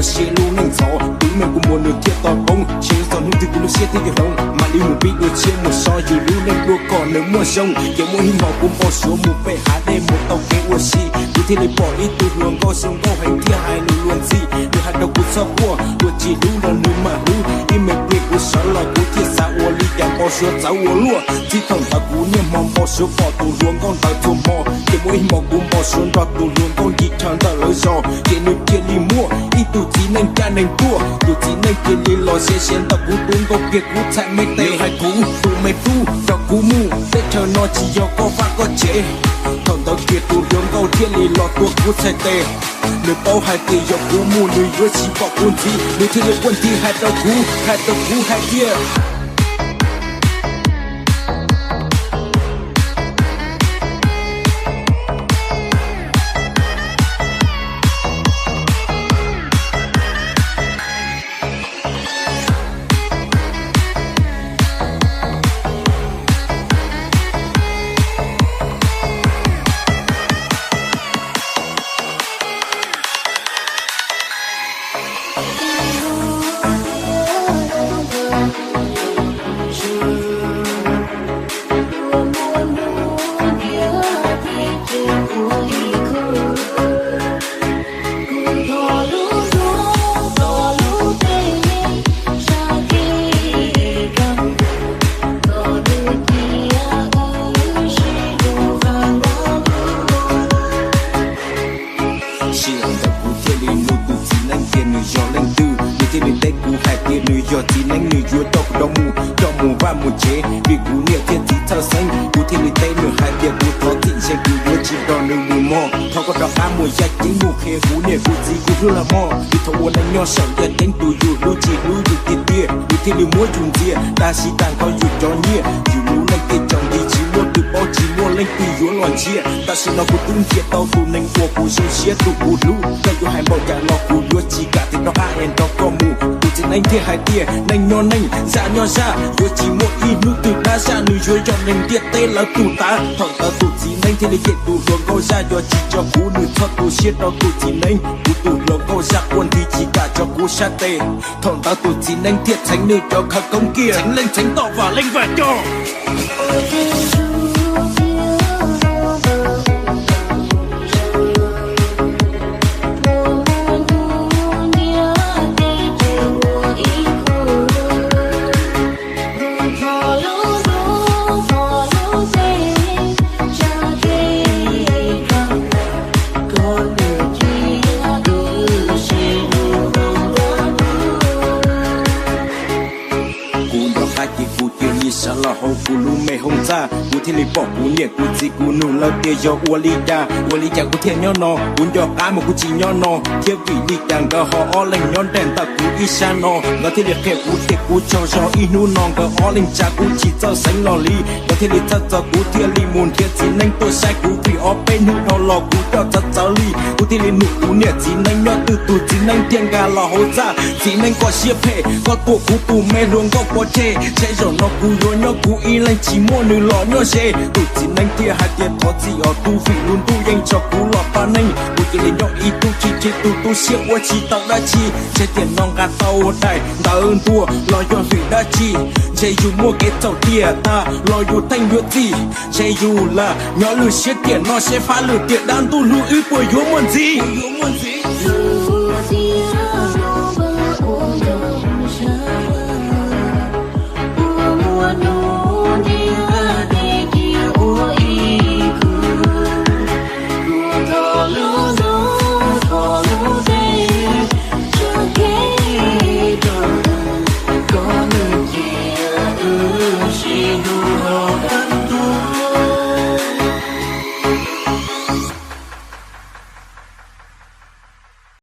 Siab lub neej ntxhov, tus me kuv muag nws thiaj tau poob. Ntshe txog hnub twg kuv lub siab thiaj yuav hloov, mam li mus pib dua tshiab mus so yus lub neej dua kom nws muaj zoo. Ces muaj ib hmos kuv npau suav mus pem hav dej mus tau kev ua si, kuv thiaj li pom ib tug hluas nkauj zoo nkauj heev thiab hais lus luag ntxhi. Nws hais rau kuv txhob quaj, luag tsis hlub los nws mam hlub. Ib me pliag kuv sawv los kuv thiaj xav ua li cas npau suav txawv ua luaj. Txij thaum ntawd kuv niaj hmo npau suav pom tus hluas nkauj ntawd txhua hmo. Ces muaj ib hmos kuv npau suav nrog tus hluas nkauj nkim chaw ntawm lawv zos, ces nws cia li muaj ib tug txiv neej caj neeg tuaj. Tus txiv neej cia li los siav siav ntawm kuv tus nkauj kiag kuv txhais me tes, nws hais kuv tus me tub, nrog kuv mus, teb chaws no tsis yog koj vaj koj tsev. Thaum ntawd kiag tus hluas nkauj thiaj li los tua kuv txhais tes. Nws paub hais tias yog kuv mus nws yuav tsis pom kuv ntxiv, nws thiaj li quaj nthi hais rau kuv, hais rau kuv hais tias Sij hawm ntawd kuv thiaj li nug tus txiv neeb tias nws yog leej twg, nws thiaj li teb kuv hais tias nws yog txiv neeb, nws yuav coj kuv rov mus, coj mus vaj mus tsev, vim kuv niam thiab txiv txhawj xeeb. Kuv thiaj li teb nws hais tias kuv thov txim, ntshe kuv yuav tsis nrog nws mus mog, thov koj rov qab mus yaj ceeb mus qhia kuv niam kuv txiv kuv hlub lawm mog. Vim thaum ua neej nyob saum yaj ceeb tus yus hlub tsis hlub yus tiag tiag, yus thiaj li muab yus ntxias, tab sis tag nrho yus cov nyiaj, yus lub neej thiaj tsaus nti, tsis muaj twg paub, tsis muaj leej twg yuav los ntsia. Tam sim no kuv twb ntsia tau tus neeg uas kuv zoo siab, tus kuv hlub, koj yuav hais npaum cas los kuv yuav tsis kam tias rov qab es nrog koj mus. Tus txiv neeb thiaj hais tias neej nyob neej, zaj nyob zaj, yuav tsis muaj ib hnub twg dab zaj nws yuav yog neeg ntiaj teb lawv tus tav. Thaum ntawd tus txiv neeb thiaj li cem tus hluas nkauj zaj, yog tsis tso kuv nws txhob tu siab rau tus txiv neeb. Kuv tus hluas nkauj zaj quaj nthi tsis kam tso kuv sab tes. Thaum ntawd tus txiv neeb thiaj txheev nws cov khawv koob kiag, txheev leej txheev toj vam leej vam coj. Kuv nrog qab ces kuv cia li sawv los hauv kuv lub me hoob txaj, kuv thiaj li pom kuv niam kuv txiv, kuv nug lawv tias yog ua li cas, ua li cas kuv thiaj nyob no, kuv nco qab mas kuv tsis nyob no, thiab vim li cas nkawd ho ob leeg nyob nraim ntawm kuv ib sab no. Nkawd thiaj li qhia kuv tias kuv tsaug zog, ib hnub no nkawd ob leeg tsa kuv tsis txawj xeev los li. Nkawd thiaj li txhawj txog kuv thiaj li mus nrhiav txiv neeb tuaj saib kuv, vim ob peb hnub dhau los kuv coj txawv txawv li. Kuv thiaj li nug kuv niam txiv neeb nyob twg, tus txiv neeb thiaj nkag los hauv txaj. Txiv neeb koj siab phem, koj tua kuv tus me hluas nkauj pov tseg, ntshe zaum no kuv yuav nyob kuv ib leeg tsis muaj nws los nyob ze. Tus txiv neeb thiaj hais tias thov txim os tub, vim lub ntuj yeej tso kuv los pab neeg. Kuv cia li nyob ib tug chim chim tus tu siab ua tsis tau dab tsi, ntshe tiam no nqa tau daim ntawv ntuas los yog vim dab tsi. Ntshe yus muaj kev txhaum tiam tag los yus theej yuav txim, ntshe yus lam nyob lwm siab tiam no seb fab lwm tiam dab ntuj hlub wb puas yuav muaj ntxiv.